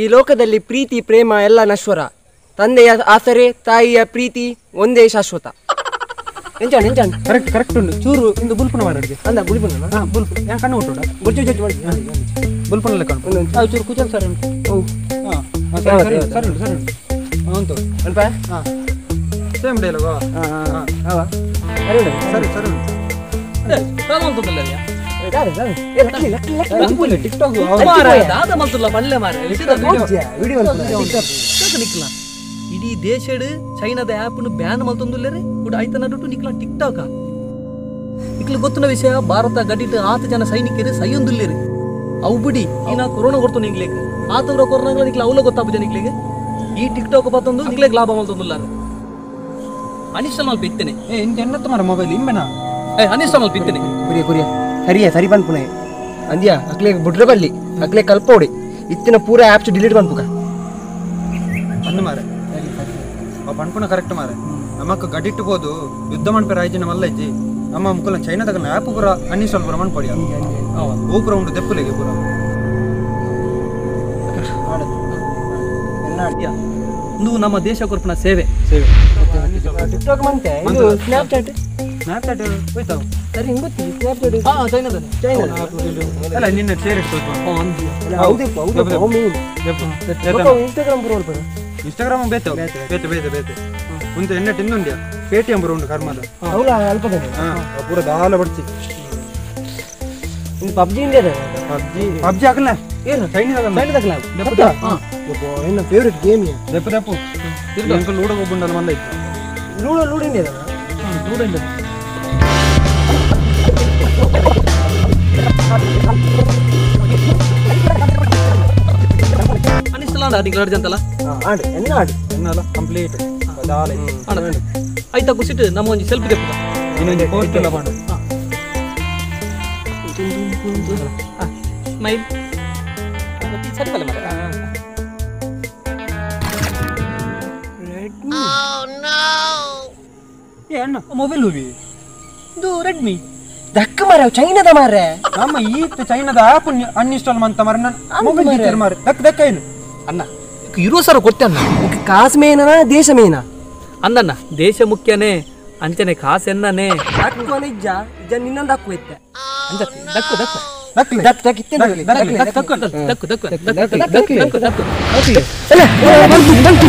ಈ ಲೋಕದಲ್ಲಿ ಪ್ರೀತಿ ಪ್ರೇಮ ಎಲ್ಲ ನಶ್ವರ, ತಂದೆಯ ಆಸರೆ ತಾಯಿಯ ಪ್ರೀತಿ ಒಂದೇ ಶಾಶ್ವತ. ಎಂಚಾಣ ಎಂಚಾಣ ಕರೆಕ್ಟ್ ಕರೆಕ್ಟ್ ಉಂಟು. ಚೂರು ಇಂದು ಬುಲ್ಪುನ ಮಾರಾಡಿಗೆ ಅಂದ ಬುಲ್ಪುನ. ಹಾ ಬುಲ್ಪು ಯಾ ಕಣ್ಣು ಉಂಟು ಬುಲ್ಚು ಜೊತೆ ಮಾಡಿ ಬುಲ್ಪುನಲ್ಲ ಕಣ್ಣು ಅದು ಚೂರು ಕುಚಲ್ ಸರಿ ಉಂಟು. ಓ ಹಾಂ ಸರಿ ಸರಿ ಉಂಟು ಸರಿ ಉಂಟು ಉಂಟು ಅಲ್ಪ. ಹಾಂ ಸೇಮ್ ಡೈಲಾಗ್. ಹಾಂ ಹಾಂ ಹಾಂ ಸರಿ ಉಂಟು ಸರಿ ಸರಿ ಉಂಟು. ಇಡೀ ದೇಶಡ್ ಚೈನಾದ ಆ್ಯಪ್ ಬ್ಯಾನ್ ಮಲ್ತೊಂದುಲ್ಲೇರೆ ಕೂಡ ಐತ ನಡುಟು ನಿಕ್ಲ ಟಿಕ್ ಟಾಕ್. ನಿಕ್ಲ ಗೊತ್ತಿನ ವಿಷಯ, ಭಾರತ ಗಡಿಟ್ ಆತ ಜನ ಸೈನಿಕರು ಸೈಯೊಂದುಲ್ಲೇರು. ಅವು ಬಿಡಿ ಇನ್ನ ಕೊರೋನಾ ಕೊಡ್ತು ನಿಕ್ಲೇಕ್ ಆತವ್ರ ಕೊರೋನಾ ನಿಕ್ಲ ಅವಲ ಗೊತ್ತಾಪುಜ ನಿಕ್ಲಿಗೆ. ಈ ಟಿಕ್ ಟಾಕ್ ಬತ್ತೊಂದು ನಿಕ್ಲೇಕ್ ಲಾಭ ಮಲ್ತೊಂದುಲ್ಲಾರ. ಅನಿಷ್ಟ ಮಲ್ಪ ಇತ್ತೇನೆ. ಏ ಎನ್ನತ್ತ ಮಾರ ಮೊಬೈಲ್ ಇಂಬೆನಾ? ಏ ಅನಿಷ್ಟ ಮಲ್ಪ ಇತ್ತೇನೆ. ಕುರಿಯ ಕುರಿಯ ಸರಿಯ ಸರಿ ಪನ್ಪುನೆ ಅಂದ್ಯಾ ಅಕ್ಲೆ ಬುಡ್ರೆ ಬಲ್ಲಿ ಅಕ್ಲೆ ಕಲ್ಪೋಡಿ ಇತ್ತಿನ ಪೂರ ಆ್ಯಪ್ಸ್ ಡಿಲೀಟ್ ಪನ್ಪುಕ ಅಂದು ಮಾರೆ. ಆ ಪನ್ಪುನ ಕರೆಕ್ಟ್ ಮಾರೆ. ನಮಕ್ ಗಡಿಟ್ಟು ಬೋದು ಯುದ್ಧ ಮನ್ಪೆ ರಾಯ್ಜಿನ ಮಲ್ಲ ಇಜ್ಜಿ ನಮ್ಮ ಮುಕುಲ ಚೈನಾದಾಗ ಆ್ಯಪ್ ಪೂರ ಅನ್ಇನ್ಸ್ಟಾಲ್ ಪೂರ ಮನ್ಪೊಡಿಯ ಓ ಪೂರ ಉಂಡು ದೆಪ್ಪುಲೆಗೆ ಪೂರ. ಇಂದು ನಮ್ಮ ದೇಶ ಕೊರ್ಪುನ ಸೇವೆ ಸೇವೆ ಟಿಕ್ಟಾಕ್ ಮಂತೆ ಇದು ಸ್ನ್ಯಾಪ್ಚಾಟ್ ಸ್ನ್ಯಾಪ್ಚಾಟ್ ಹೋಯ್ತಾವ ಸರಿ ಹಿಂಗೆ ಗೊತ್ತಿದೆ ಸ್ನ್ಯಾಪ್ಚಾಟ್. ಹಾ ಚೈನಾದನೆ ಚೈನಾ ಅಲ್ಲ ನಿನ್ನ ಶೇರ್ ಇಟ್ಟು ಹೌದು ಹೌದು. ಮೇನ್ ಇನ್ಸ್ಟಾಗ್ರಾಮ್ ಪೂರ ಅಲ್ಪ. ಇನ್ಸ್ಟಾಗ್ರಾಮ್ ಬೇತೆ ಬೇತೆ ಬೇತೆ ಬೇತೆ ಒಂದು ಎಣ್ಣೆ ತಿಂದುಂಡ್ಯಾ ಪೇಟಿಎಂ ಬರೋ ಉಂಡು ಕರ್ಮದ ಹೌದಾ ಅಲ್ಪದನೆ. ಹಾಂ ಪೂರ ದಾಲ ಬಡ್ಚಿ. ಇದು ಪಬ್ಜಿ ಇಂಡಿಯಾದ ಪಬ್ಜಿ ಪಬ್ಜಿ ಹಾಕಲ್ಲ ಏನು ಚೈನೀಸ್ ಚೈನಾದಲ್ಲ ಹಾಂ ಎನ್ನ ಫೇವರೇಟ್ ಗೇಮ್ ಯಾ ದೆಪ್ಪು ದೆಪ್ಪು ಇಂಕ ಲೂಡೋ ಗೊಬ್ಬುಂಡಲ್ಲ ಮಲ್ಲ ಇತ್ತು. ಲೂಡೋ ಲೂಡೋ ಇಂಡಿಯಾದ ಲೂಡೋ ಇಂಡಿಯಾದ ಅನಿಸ್ತಲ್ಲ ನಿಂಗೆ ಎರಡು ಜಂತಲ್ಲ ಆಡು ಎನ್ನ ಆಡು ಎನ್ನಲ್ಲ ಕಂಪ್ಲೀಟ್ ದಾಲ ಆಯ್ತಾ ಕುಸಿಟ್ಟು ನಮ್ಮ ಒಂಜಿ ಸೆಲ್ಫಿ ದೆಪ್ಪು ಇನ್ನೊಂದು ಪೋಸ್ಟ್ ಎಲ್ಲ ಮಾಡು. ಸ್ಮೈಲ್ ಸರಿ ಬಲ್ಲ ಮಾರ. ರೆಡ್ಮಿ. ಏ ಅಣ್ಣ ಮೊಬೈಲ್ ಹೋಗಿ ಇದು ರೆಡ್ಮಿ ದಕ್ಕ ಮಾರ ಚೈನಾದ ಮಾರ್ರೆ. ನಮ್ಮ ಈತ ಚೈನಾದ ಆ್ಯಪ್ ಅನ್ಇನ್ಸ್ಟಾಲ್ ಮಂತ ಮಾರ ನನ್ನ ಮೊಬೈಲ್ ಟೀಚರ್ ಮಾರ ದಕ್ಕ ದಕ್ಕ ಏನು ಅಣ್ಣ ಇರುವ ಸರ ಕೊಡ್ತೆ ಅಣ್ಣ. ಕಾಸು ಮೇನಾ ದೇಶ ಮೇನಾ ಅಂದಣ್ಣ ದೇಶ ಮುಖ್ಯನೇ ಅಂಚನೆ ಕಾಸು ಎನ್ನನೇ ಇಜ್ಜ ಇಜ್ಜ ನಿನ್ನೊಂದು ಹಕ್ಕು ಇತ್ತೆ ಅಂಜತ್ತಿ ದಕ್ಕು ದಕ್ಕು ದಕ್ಲೆ ದಕ್ ದಕ್ ಇತ್ತೆ ದಕ್ಲೆ ದಕ್ಕು ದಕ್ಕು ದಕ್ಕು ದಕ್ಕು ದಕ್ಕು ದಕ್ಕು. ಅಲ್ಲ ಬಂತು ಬಂತು.